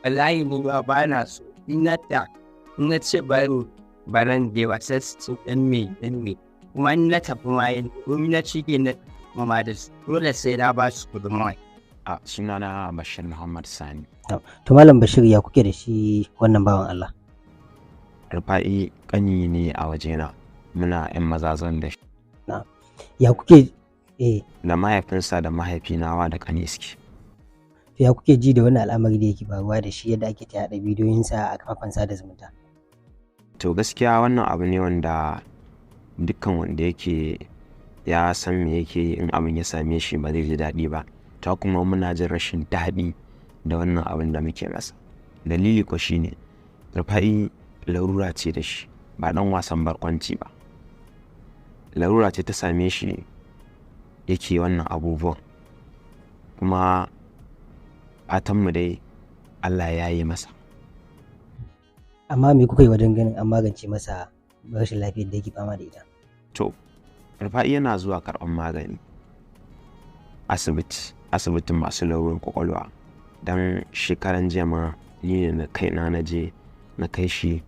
Wallahi ni ba, ba na so. In na ta in na ce bari baran je ba, sai su dan me dan me. Kuma in na tafi ma, in na cike na ma da su, dole sai na ba su kudin mai. A sunana Bashir Muhammad Sani. To, Malam Bashir, ya kuke da shi wannan bawan Allah? Rufa'i ƙani ne a wajena. Muna 'yan mazazan da shi. Ya kuke eh? Da mahaifinsa da mahaifina da ƙani suke. To, ya kuke ji da wannan al'amari da yake faruwa da shi, yadda ake ta yaɗa bidiyoyinsa a kafafen sada zumunta? To, gaskiya wannan abu ne wanda dukkan wanda yake ya san me yake yi, in abin ya same shi ba zai ji daɗi ba. Ta kuma muna jin rashin daɗi da wannan abin da muke masa. Dalili ko shine Rufa'i larura ce da shi, ba ɗan wasan barkwanci ba. Larura ce ta same shi yake wannan abubuwan. Kuma fatanmu dai Allah ya yi masa. Amma me kuka yi wajen ganin an magance masa rashin lafiyar da yake fama da ita? To, Rufa'i yana zuwa karɓar magani asibiti, asibitin masu larurar kwakwalwa. Don shekaran jiya ma ni ne na kaina na je na kai shi,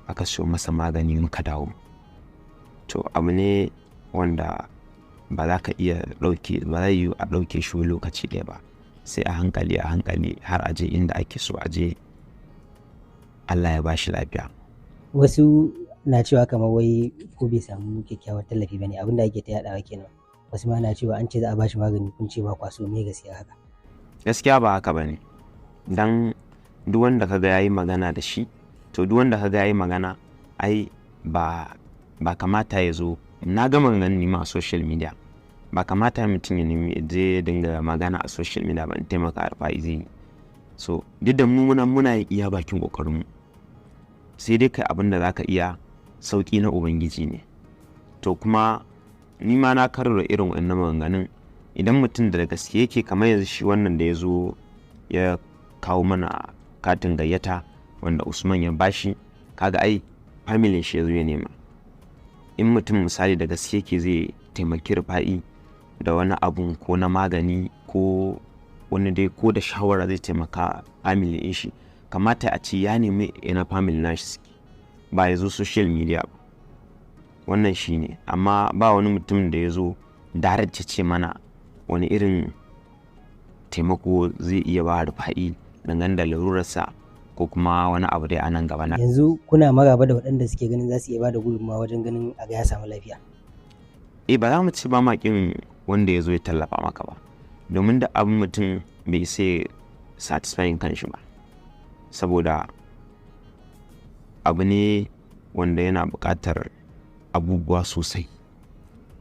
aka siyo masa magani, muka dawo. To, abu ne wanda ba za ka iya ɗauke, ba zai yiwu a ɗauke shi lokaci ɗaya ba. Sai a hankali a hankali har a je inda ake so a je, Allah ya ba shi lafiya. Wasu na cewa kamar wai ko bai samu kyakkyawar tallafi ba ne, abin da ake ta yaɗawa kenan. Wasu ma na cewa an ce za a ba shi magani, kun ce ba kwa so. Me gaskiya haka? Gaskiya ba haka ba ne. Don duk wanda kaga ya yi magana da shi, to duk wanda kaga ya yi magana ai ba kamata ya zo. Na gama ganin ma a social media, ba kamata mutum ya nemi je ya dinga magana a social media ba in taimaka Rufa'i zai yi. So duk da mu muna yin iya bakin ƙoƙarinmu, sai dai kai abin da za ka iya, sauƙi na Ubangiji ne. To, kuma ni ma na karra irin wannan maganganun. Idan mutum da gaske yake, kamar yanzu shi wannan da ya zo ya kawo mana katin gayyata wanda Usman ya bashi, kaga ai family shi ya zo ya nema. In mutum misali da gaske yake zai taimaki Rufa'i da wani abun, ko na magani ko wani dai, ko da shawara zai taimaka family ɗin shi, kamata a ce ya nemi ina family nashi suke, ba ya zo social media ba. Wannan shi ne. Amma ba wani mutum da ya zo direct ya ce mana wani irin taimako zai iya ba Rufa'i dangane da larurarsa ko kuma wani abu dai a nan gaba na. Yanzu kuna maraba da waɗanda suke ganin za su iya bada gudunmawa wajen ganin a ga ya samu lafiya? Eh, ba za mu ci ba ma kin wanda ya zo ya tallafa maka ba, domin da abin mutum bai sai satisfying kanshi ba, saboda abu ne wanda yana buƙatar abubuwa sosai.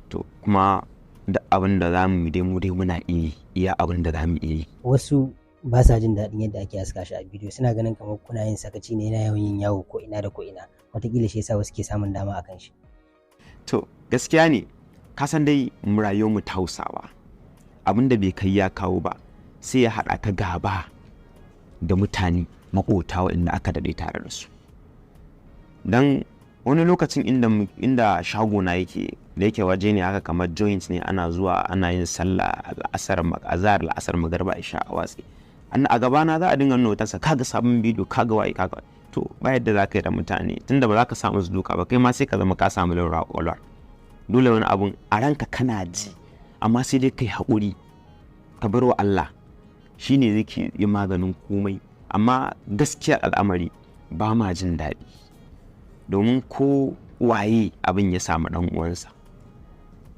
To, kuma da abin da za mu yi dai, mu dai muna iya iya abin da za mu iya yi. Wasu ba sa jin daɗin yadda ake haska shi a bidiyo, suna ganin kamar kuna yin sakaci ne, yana yawan yin yawo ko ina da ko ina, wataƙila shi yasa wasu ke samun dama akan shi. To, gaskiya ne. Ka san dai rayuwar mu ta Hausawa, abin da bai kai ya kawo ba sai ya haɗa ka gaba da mutane maƙota waɗanda aka daɗe tare da su. Dan wani lokacin inda shagona yake, da yake waje ne haka kamar joint ne, ana zuwa ana yin sallah al'asar, azhar, al'asar, magariba, isha, a watsi. A gabana za a dinga nuna sa, kaga sabon bidiyo, kaga waye, kaga. To, ba yadda za ka yi da mutane, tunda ba za ka samu su duka ba, kai ma sai ka zama ka samu laura kwakwalwar. Dole wani abun a ranka kana ji, amma sai dai kai haƙuri ka bar wa Allah, shi ne zai yi maganin komai. Amma gaskiyar al'amari ba ma jin daɗi, domin ko waye abin ya samu ɗan uwansa,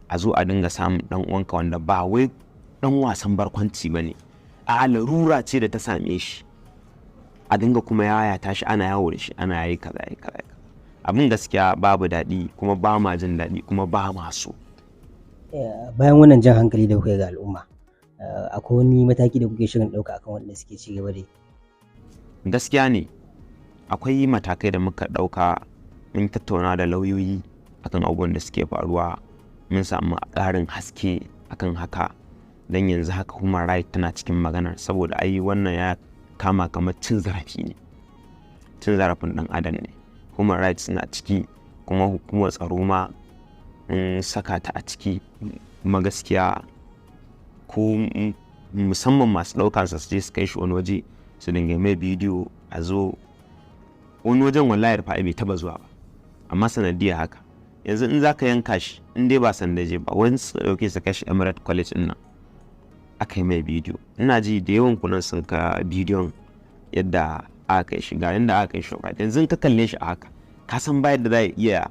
a zo a dinga samun ɗan uwanka wanda ba wai ɗan wasan barkwanci ba ne, a larura ce da ta same shi, a dinga kuma yaya tashi, ana yawo da shi, ana yi kaza, yi kaza. Abin gaskiya babu daɗi, kuma ba ma jin daɗi, kuma ba ma so. Bayan wannan jan hankali da kuka yi ga al'umma, akwai wani mataki da kuke shirin ɗauka akan waɗanda suke ci gaba da Gaskiya ne, akwai matakai da muka ɗauka. Mun tattauna da lauyoyi akan abubuwan da suke faruwa, mun samu ƙarin haske akan haka. Don yanzu haka human right tana cikin maganar, saboda ai wannan ya kama kamar cin zarafi ne, cin zarafin ɗan adam ne. Human rights na ciki, kuma hukumar tsaro ma mun saka ta a ciki. Kuma gaskiya ko musamman masu ɗaukar su je su kai shi wani waje. Su dinga mai bidiyo a zo wani wajen. Wallahi Rufa'i bai taba zuwa ba, amma sanadiyar haka yanzu in zaka yanka shi, in dai ba sanda je ba, wani su dauke su kashi Emirate College din nan, aka yi mai bidiyo. Ina ji da yawan kunan sun ka bidiyon yadda aka kai shi, ga yadda aka kai shi. Yanzu in ka kalle shi a haka, ka san bayar da za a iya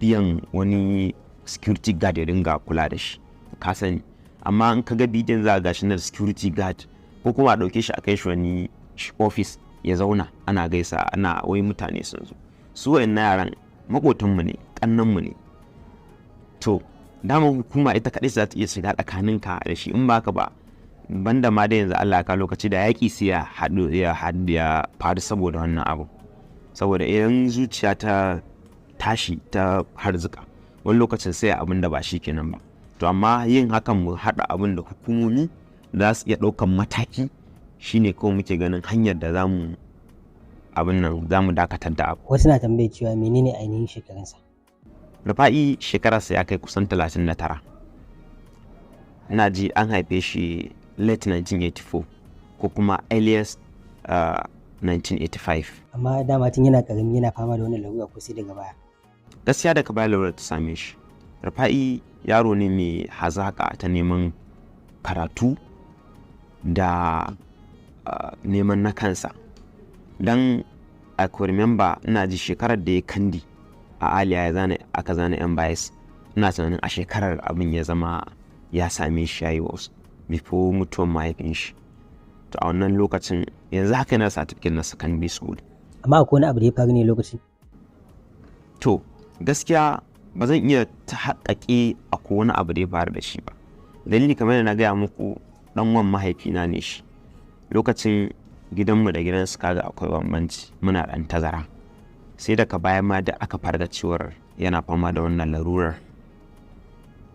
biyan wani security guard ya dinga kula da shi, ka sani. Amma in ka ga bidiyon, za a ga shi na security guard, ko kuma a ɗauke shi a kai shi wani office ya zauna, ana gaisa, ana wai mutane sun zo. Su wa'in yaran maƙotanmu ne, ƙannanmu ne. To dama hukuma ita kaɗai za ta iya shiga tsakaninka da shi. In baka ba, banda ma da yanzu Allah ka lokaci da yaƙi sai ya haɗu, ya haɗu, ya faru saboda wannan abu. Saboda idan zuciya ta tashi ta harzuka, wani lokacin sai abin da ba shi kenan ba. To amma yin hakan, mu haɗa abin da hukumomi za su iya ɗaukan mataki, shine kawai muke ganin hanyar da zamu abin nan, za mu dakatar da abu. Wasu na tambaye cewa menene ainihin shekarunsa? Rufa'i shekararsa ya kai kusan 39. Ina ji an haife shi late 1984 ko kuma earliest 1985. Amma dama tun yana karami yana fama da wannan larura, ko sai daga baya? Gaskiya daga baya larura ta same shi. Rufa'i yaro ne mai hazaka ta neman karatu da neman na kansa. Don I could remember, ina ji shekarar da ya kandi a Aliya ya zane, aka zane MBAS, ina tunanin a shekarar abin ya zama ya same shi, ya yi wasu before mutuwar mahaifin shi. To a wannan lokacin, yanzu haka yana certificate na secondary school. Amma akwai wani abu da ya faru ne lokacin? To gaskiya ba zan iya ta haƙaƙe akwai wani abu da ya faru da shi ba. Dalili, kamar da na gaya muku, ɗan wan mahaifina ne shi. Lokacin gidanmu da gidansu kaga akwai bambanci, muna ɗan tazara. Sai daga baya ma da aka farga cewar yana fama da wannan larurar.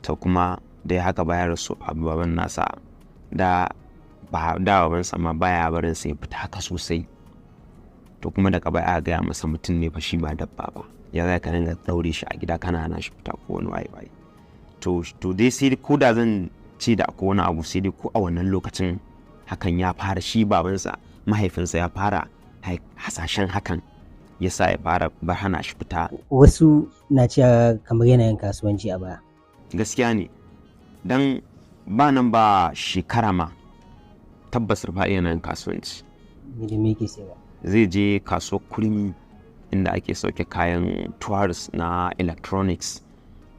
Ta kuma da ya haka bayar su baban nasa da ba da babansa ma baya barin sai fita haka sosai. To kuma daga baya aka gaya masa mutum ne fa shi, ba dabba ba, ya zai ka dinga daure shi a gida kana hana shi fita ko wani waye waye. To dai sai ko da zan ce da akwai wani abu, sai dai ko a wannan lokacin hakan ya fara, shi babansa, mahaifinsa ya fara hasashen hakan, ya sa ya fara bar hana shi fita. Wasu na cewa kamar yanayin kasuwanci a baya. Gaskiya ne, dan ba nan ba shekara ma, tabbas Rufa'i yana yin kasuwanci. Me da me yake sayarwa? Zai je kasuwar Kurmi inda ake sauke kayan tourist na electronics,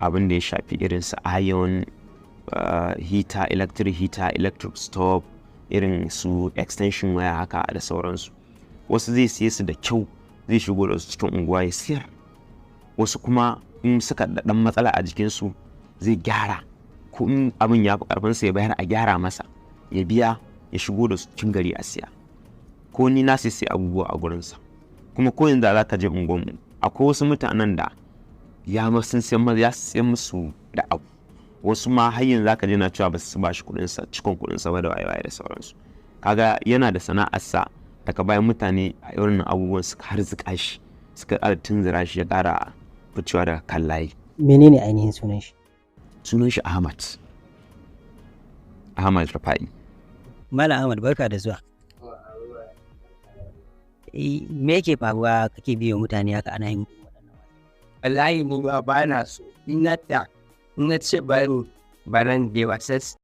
abin da ya shafi irin su iron, heater, electric heater, electric stove, irin su extension waya haka da sauransu. Wasu zai siye su da kyau, zai shigo da su cikin unguwa ya siyar. Wasu kuma in suka da ɗan matsala a jikinsu zai gyara, ko in abin ya fi ƙarfinsa ya bayar a gyara masa, ya biya, ya shigo da su cikin gari a siya. Ko ni na sai abubuwa a gurinsa. Kuma ko yanzu za ka je unguwanmu, akwai wasu mutanen da ya ma sun siyan ya siyan musu da abu. Wasu ma har yanzu za ka je na cewa ba su ba shi kuɗinsa, cikon kuɗinsa ba, da waye waye da sauransu. Kaga yana da sana'arsa. Daga bayan mutane a irin abubuwan suka harzuka shi, suka ƙara tunzura shi, ya ƙara ficewa daga kan layi. Menene ainihin sunan shi? Sunan shi Ahmad, Ahmad Rafa'i. Malam Ahmad, barka da zuwa. Me yake faruwa kake biyo mutane haka ana yin waɗannan? Wallahi ni ma ba na so. In na ce baran je ba sai su